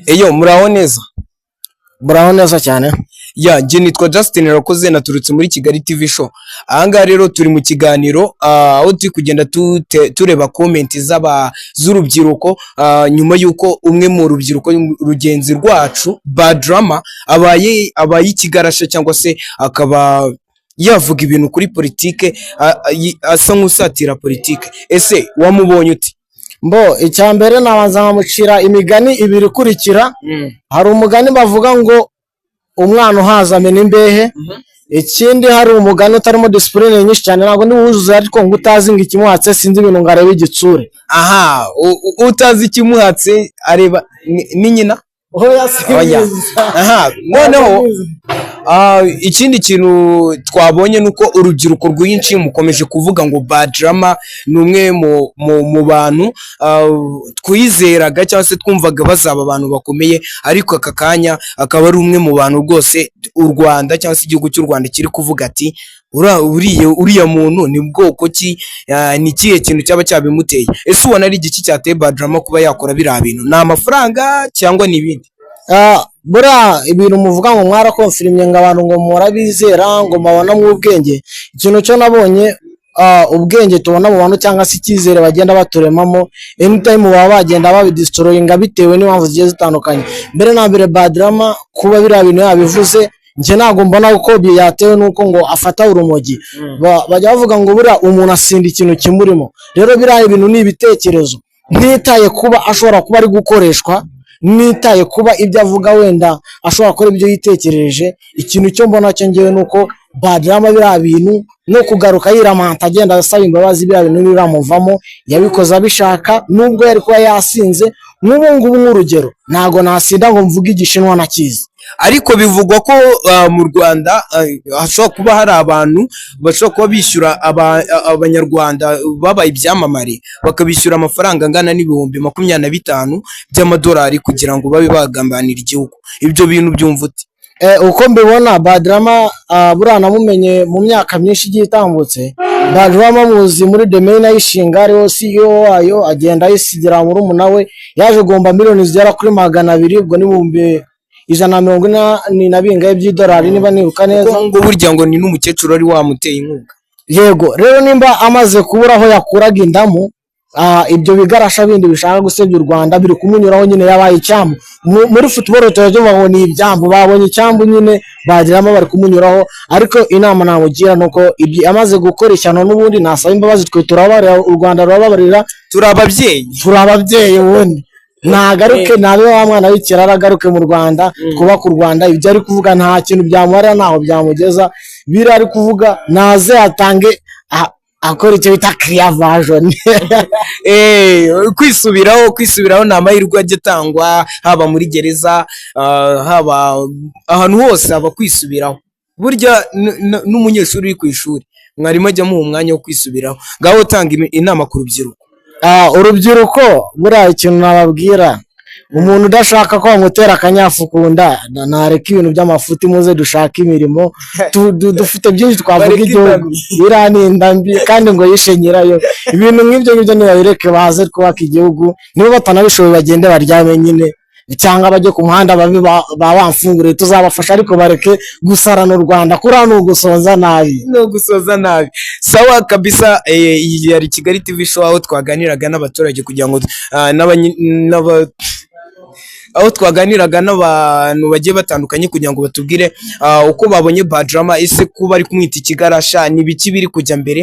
Eyo, muraho neza? Muraho neza cyane. Ya, njye nitwa Justin Rakoze, naturutse muri Kigali TV Show. Ahangaha rero turi mu kiganiro aho turi kugenda tureba comment z'urubyiruko nyuma y'uko umwe mu rubyiruko rugenzi rwacu Badrama abaye ikigarasha, cyangwa se akaba yavuga ibintu kuri politike, asa nk'usatira politike. Ese wamubonye uti? Mbo icya mbere nabanza nkamucira imigani ibiri ikurikira. Hari umugani bavuga ngo "Umwana uhaza amena imbehe." Ikindi, hari umugani utarimo discipline nyinshi cyane, ntabwo ndi wuzuze, ariko ngo utazi ngo ikimuhatse, sinzi ibintu, ngo arebe igitsure. Aha, utazi ikimuhatse areba ni nyina. Oya. Oya. Aha, noneho ikindi kintu twabonye ni uko urubyiruko rwinshi mukomeje kuvuga ngo Badrama ni umwe mu bantu twizeraga cyangwa se twumvaga bazaba abantu bakomeye, ariko aka kanya akaba ari umwe mu bantu rwose u Rwanda cyangwa se igihugu cy'u Rwanda kiri kuvuga ati "Uriya muntu ni bwoko ki? Ni ikihe kintu cyaba cyabimuteye?" Ese ubona ari igiki cyateye Badrama kuba yakora biriya bintu? Ni amafaranga cyangwa ni ibindi? Buriya ibintu muvuga ngo mwarakonfirimye, ngo abantu ngo murabizera, ngo mubonamo ubwenge, ikintu cyo nabonye, ubwenge tubona mu bantu cyangwa se icyizere bagenda baturemamo, anytime baba bagenda babidestroyinga bitewe n'impamvu zigiye zitandukanye. Mbere na mbere, Badrama kuba biriya bintu yabivuze, njye ntabwo mbona ko yatewe n'uko ngo afata urumogi. Bajya bavuga ngo buriya umuntu asinda ikintu kimurimo. Rero biriya bintu ni ibitekerezo, ntitaye kuba ashobora kuba ari gukoreshwa, nitaye kuba ibyo avuga wenda ashobora gukora ibyo yitekereje. Ikintu cyo mbona cyo ngewe ni uko Badrama biriya bintu no kugaruka yiramanta agenda asaba imbabazi, biriya bintu biramuvamo, yabikoze abishaka nubwo yari kuba yasinze. Nk'ubu ngubu, nk'urugero, ntabwo nasinda ngo mvuge Igishinwa nakizi. Ariko bivugwa ko mu Rwanda hashobora kuba hari abantu bashobora kuba bishyura Abanyarwanda babaye ibyamamare, bakabishyura amafaranga angana n'25,000 by'amadolari kugira ngo babe bagambanira igihugu. Ibyo bintu byumva ute? Uko mbibona, Badrama buriya namumenye mu myaka myinshi igiye itambutse. Badrama muzi muri The Mane ayishinga, ariwo CEO wayo, agenda ayisigira murumuna we, yaje guhomba miliyoni zigera kuri 200, ubwo ni 140,000 na bingahe by'idolari, niba nibuka neza. Kuko ngo burya ngo ni n'umukecuru wari wamuteye inkunga. Yego, rero nimba amaze kubura aho yakuraga indamu, ibyo bigarasha bindi bishaka gusebya u Rwanda biri kumunyuraho nyine, yabaye icyambu. Muri football tuba tuvuga ngo ni ibyambu, babonye icyambu nyine, bagiramo bari kumunyuraho. Ariko inama namugira ni uko ibyo amaze gukora ishyano n'ubundi nasaba imbabazi, twe turababarira, u Rwanda rurababarira. Turi ababyeyi. Turi ababyeyi. Ubundi nagaruke, nabe wa mwana w'ikirara, agaruke mu Rwanda, twubake u Rwanda. Ibyo ari kuvuga nta kintu byamumarira, ntaho byamugeza. Biriya ari kuvuga, naze atange akora icyo bita clear version. Kwisubiraho ni amahirwe ajya atangwa, haba muri gereza, haba ahantu hose haba kwisubiraho. Burya n'umunyeshuri uri ku ishuri, mwarimu ajya amuha umwanya wo kwisubiraho. Ngaho tanga inama ku rubyiruko. Urubyiruko buriya ikintu nababwira, umuntu udashaka ko bamutera akanyafu ku nda nareka ibintu by'amafuti, muze dushake imirimo. Dufite byinshi twavuga. Bareke Igihugu inda mbi. Iriya ni inda mbi kandi ngo yishe nyirayo. Ibintu nk'ibyo ngibyo nibabireke, baze twubake igihugu. Niba batanabishoboye, bagende baryame nyine cyangwa bajye ku muhanda babe ba bamfungure, tuzabafasha, ariko bareke gusarana u Rwanda, kuriya ni ugusonza nabi. No gusoza nabi. Sawa kabisa. Iyi yari Kigali TV Show, aho twaganiraga n'abaturage kugira ngo aho twaganiraga n'abantu bagiye batandukanye kugira ngo batubwire uko babonye Badrama. Ese kuba ari kumwita ikigarasha ni ibiki biri kujya mbere?